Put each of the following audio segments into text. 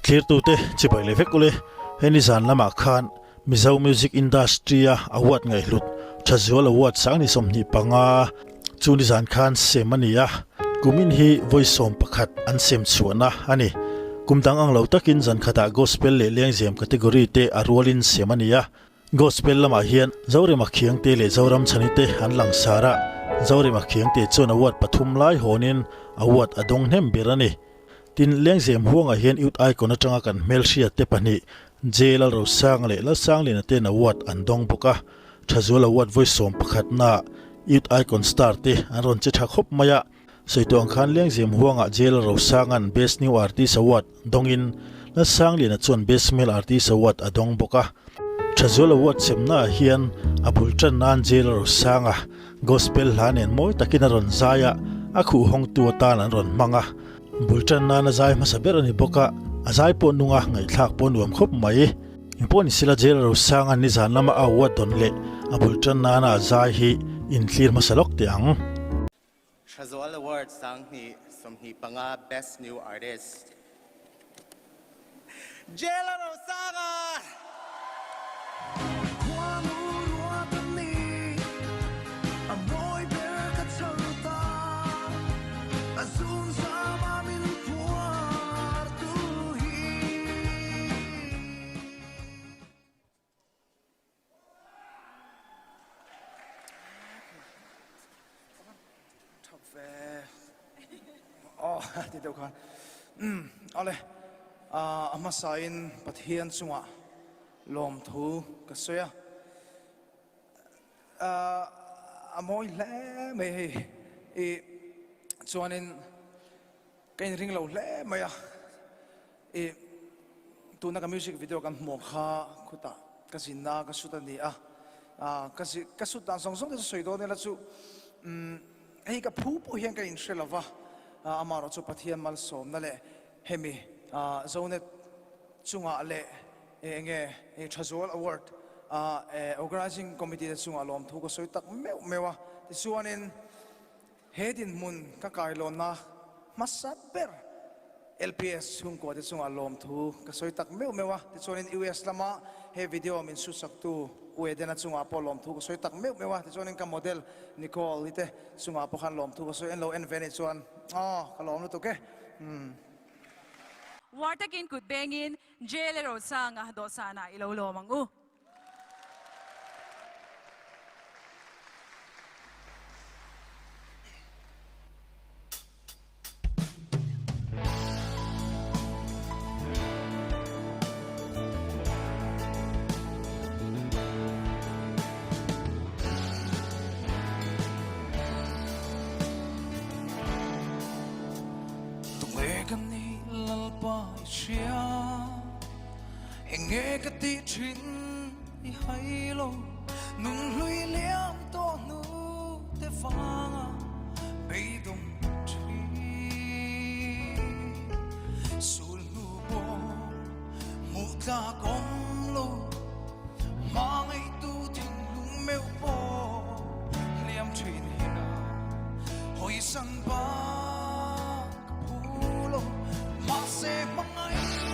Thlirtute chibai leh vek ule, he nizan lamah khan Mizo Music Industry-a award ngaihhlut Thazual Award Sangni 25 chu nizan khan sem a ni a, kumin hi vawi 11 an sem chhuahna a ni. Kum dang ang lo takin zan khatah Gospel leh Lengzem category te a rualin sem a ni a, Gospel lamah hian Zorema Khiangte leh Zoram Chhanite an langsar a, Zorema Khiangte chuan award pathum lai hawnin award a dawng hnem ber a ni. Tin, Lengzem huangah hian Youth Icon atanga kan hmelhriat te pahnih J Lalrosanga leh Lalsangliana ten award an dawng bawk a, Thazual Award vawi 11 naah Youth Icon star te an rawn che tha khawp mai a, sawi tawh ang khan Lengzem huangah J Lalrosanga'n Best New Artist Award dawngin Lalsangliana chuan Best Male Artist Award a dawng bawk a. Thazual Award semnaah hian a bul tan nan J Lalrosanga Gospel hla nen mawi takin a rawn zai a, a khuh hawngtu atan an rawn hmang a. Bul tan nana zai hmasa ber a ni bawk a, a zai pawh nunga ngaihthlak pawh nuam khawp mai. Engpawh ni sela Jail Rosanga nizan lama a award dawn leh a bul tan nana a zai hi inthlir hmasa lawk teh ang. Thazual Award 2025 Best New Artist Jail Rosanga! A hmasain Pathian chungah lawmthu ka sawi a, a mawi hle mai hei i chuanin ka inring lo hle mai a, i tuna ka music video kan hmuh kha khutah ka zinna ka shoot a ni a, ka zi ka shoot dan zawng zawng te chu sawi dawn ila chu hei ka phu pawh hian ka inhre lo va, amaherawh chu Pathian malsawmna leh hemi Zonet chungah leh eng nge Thazual Award Organising Committee te chungah lawmthu ka sawi tak meuh meuh a, tichuanin he dinhmun ka kailawnna hmasa ber LPS chhungkua te chungah lawmthu ka sawi tak meuh meuh a, tichuanin US lama he video min sutsaktu U Edena chungah pawh lawmthu ka sawi tak meuh meuh a, tichuanin ka model Nicole i te chungah pawh khan lawmthu ka sawi en lo en ve anih chuan aw ka lawm lutuk e. War takin kut bengin Jail erawh sanga dawhsanah i lo lawm ang u. Tunge ka nih Lalpa i hria Enge ka tih thin i hai lo Nun hlui liam tawh hnu te vanga beidawng thin Sul hnu pawh hmuh tlak awm lo Hmangaihtu thinlung meuh pawh hliam thin hian hawisan bak ka phu lo. Mahse hmangaihtu,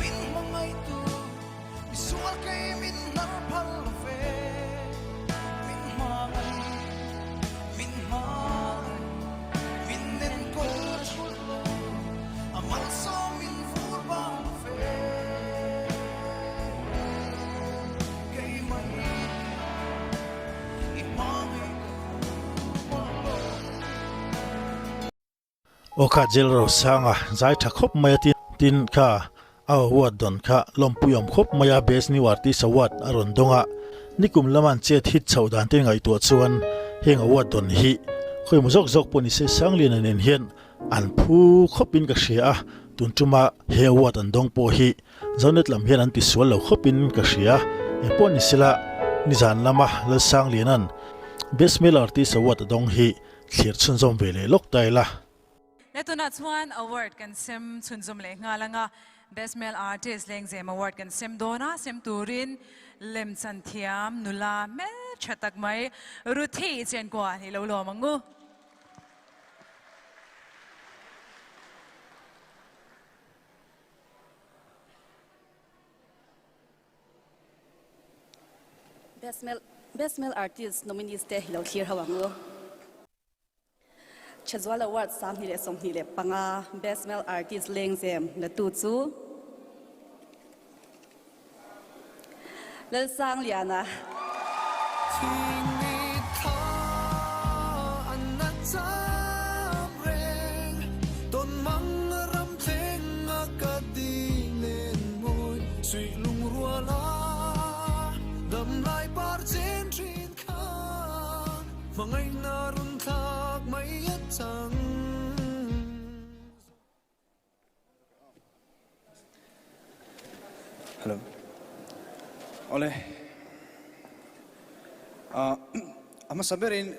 min hmangaihtu, misual kei min hnar phal lo ve. Min hmangaih, min hmangaih, min enkawl thulh lo, a malsawm min vur bang lo ve. Aw kha jail Rosanga zai tha khawp mai a tin tin kha a award dawn kha lawmpui awm khawp mai a best new artist award a rawn dawng a nikum lama an chet hit chhoh dan te ngaihtuah chuan heng award dawn hi khawimaw zawk zawk pawh ni se Sangliana nen hian an phu khawpin ka hria a tun tuma he award an dawng pawh hi Zonet lam hian an tisual lo khawpin ka hria. Engpawh ni sela, nizan lama Lalsangliana'n Best Male Artist Award a dawng hi thlir chhunzawm ve leh lawk ta ila. Le tunah chuan award kan sem chhunzawm leh nghal ang a, Best Male Artist Lengzem Award kan sem dawn a, sem turin lemchan thiam nula hmeltha tak mai Ruthi Chenkua hi lo lawm ang u. Best Male Best Male Artist nominees te hi lo thlir ho ang u. Thazual Award 2025 Best Male Artist Lengzem latu chu Lalsangliana. Hello. Awle. A hmasa berin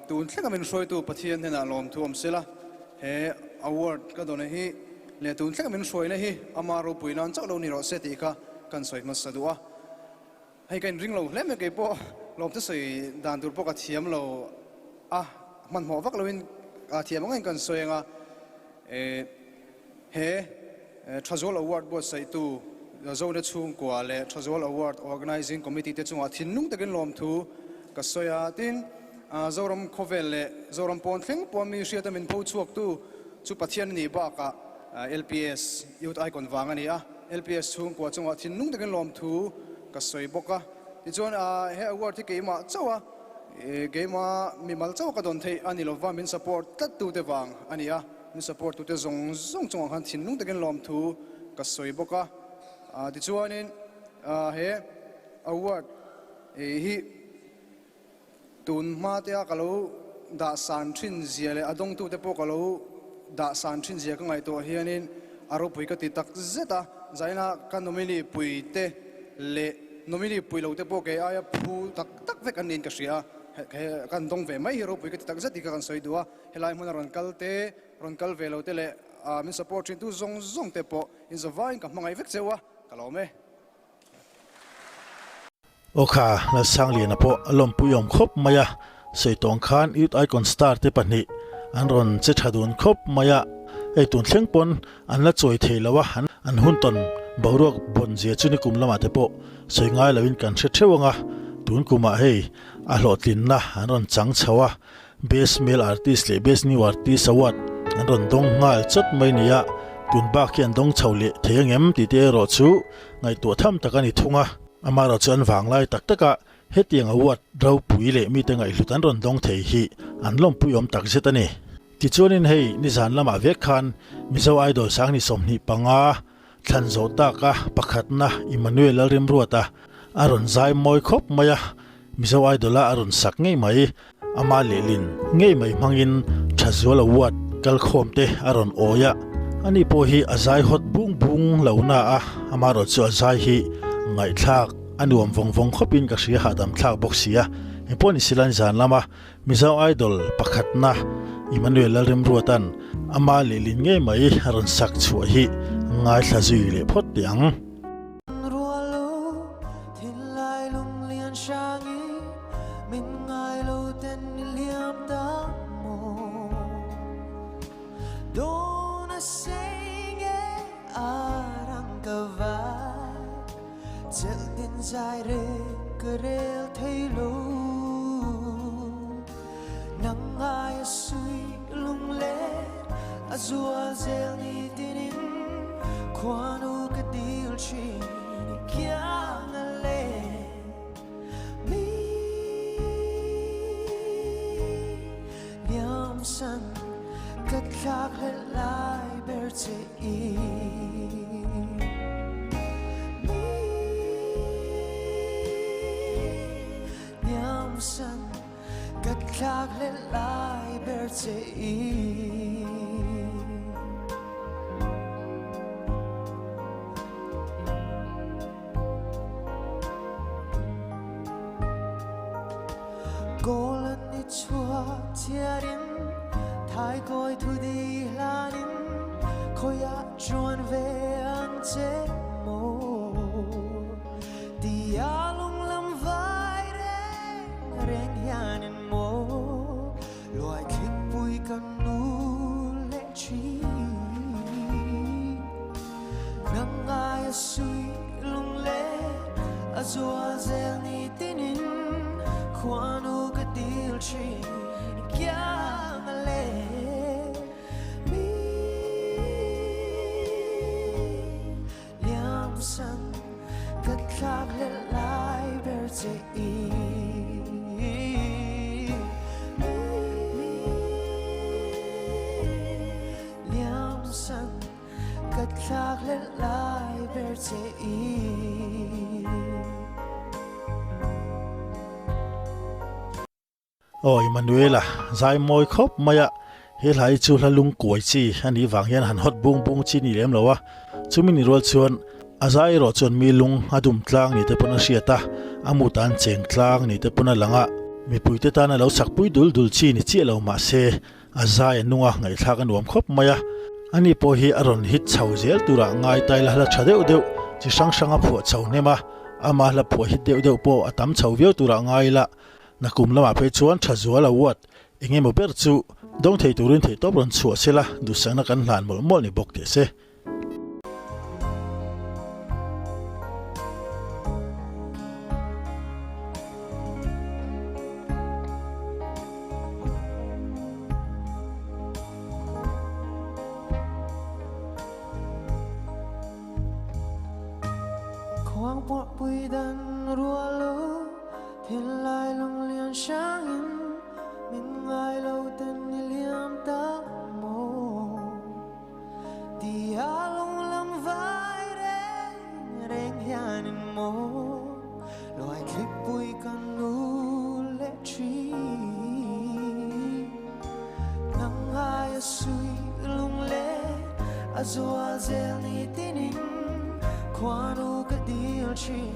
tun thlenga min hruaitu Pathian hnenah lawmthu awm sela, he award ka dawna hi leh tun thlenga min hruaina hi ama ropui nan chauh lo ni rawh se tih kha kan sawi hmasa duh a. Hei ka inring lo hle mai kei pawh lawmte sawi dan tur pawh ka thiam lo a, hmanhmawh vak loin thiam ang in kan sawi ang a, he Thazual Award buatsaihtu Zone chhungkua leh Thazual Award Organising Committee te chungah thinlung takin lawmthu ka sawi a, tin Zoram khawvel leh Zoram pawn thleng pawh mi hriata min pho chhuaktu chu Pathian a nih bakah LPS Youth Icon vang a ni a, LPS chhungkua chungah thinlung takin lawmthu ka sawi bawk a. Tichuan he award hi keimah chauh a, keimah mimal chauh ka dawn theih a ni lova, min support tlat tute vang a ni a, min support tute zawng zawng chungah khan thinlung takin lawmthu ka sawi bawk a. Tichuanin he award hi Tun hma te a ka lo dah san thin zia leh a dawngtu te pawh ka lo dah san thin zia ka ngaihtuah hianin a ropui ka ti tak zet a, zaina ka nominee pui te leh nominee pui lo te pawh kei aia phu tak tak vek an niin ka hria a, he kan dawng ve mai hi ropui ka ti tak zet tih kha kan sawi duh a, helai hmuna rawn kal te, rawn kal ve lo te leh min support thin tu zawng zawng te pawh inzavaiin ka hmangaih vek cheu a, ka lawm e. Aw kha, Lalsangliana pawh a lawmpui awm khawp mai a, sawi tawng khan Youth Icon Star te pahnih an rawn che tha dun khawp mai a, hei tun thleng pawn an la chawi thei lo a, an hun tawn boruak bawn zia chu nikum lamah te pawh sawi ngai loin kan hre theuh ang a, tun kumah hei a hlawhtlinna an rawn chang chho a, Best Male Artist leh Best New Artist Award an rawn dawng nghal chawt mai nia, tun bak hi an dawng chho leh thei angem tih te erawh chu ngaihtuah tham tak a ni thung a. Amaherawh chu an vanglai tak taka hetiang award ropui leh mite ngaihhlut an rawn dawng thei hi an lawmpui awm tak zet a ni. Tichuanin hei nizan lamah vek khan Mizo Idol 2025 thlan zawh taka pakhatna Emmanuel Lalrimruata a rawn zai mawi khawp mai a, Mizo Idol-a a rawn sak ngei mai. Ama lehlin ngei mai hmangin Thazual Award kalkhawm te a rawn awi a, ani pawh hi a zai hawt bung bung lo na a, amaherawh chu a zai hi ngaihthlak a nuam vawng vawng khawpin ka hria hahdam thlak bawk si a, engpawh ni sila nizan lama Mizo Idol pakhatna Emmanuel Lalrimruata'n ama lehlin ngei mai a rawn sak chhuah hi ngaithla zui leh phawt teh ang. thlak hlelh lai ber che i Liam san ka thlak hlelh lai ber che i. Aw Emmanuela, zai mawi khawp mai a, he hla hi chu hla lung kuai chi a nih vang hian han hawt bung bung chi ni lem lo a, chumi ni rual chuan a zai erawh chuan mi lung a dum tlang ni te pawn a hriat a, a mut an cheng tlang ni te pawn a lang a, mipuite tana lo chakpui dul dul chi ni chiah lo mah se a zai a nung a, ngaihthlak a nuam khawp mai a, ani pawh hi a rawn hit chho zel turah ngai taila hla tha deuh deuh chi hrang hrang a phuah chho hnem a, ama hla phuah hit deuh deuh pawh a tam chho viau turah ngai ila. Nakum lamah phei chuan Thazuala ward eng emaw ber chu dawng thei turin theihtawp rawn chhuah sela duhsakna kan hlan mawlh mawlh ni bawk teh se. Khuangpuahpui dan rual lo. Thinlai lunglian hrangin min ngai lo ten i liam tak maw? Ti a lunglam vai reng reng hianin maw loai thlipui ka nu leh thin. Nang aia sui lunglen a zual zel ni tinin khuanu ka dil thin.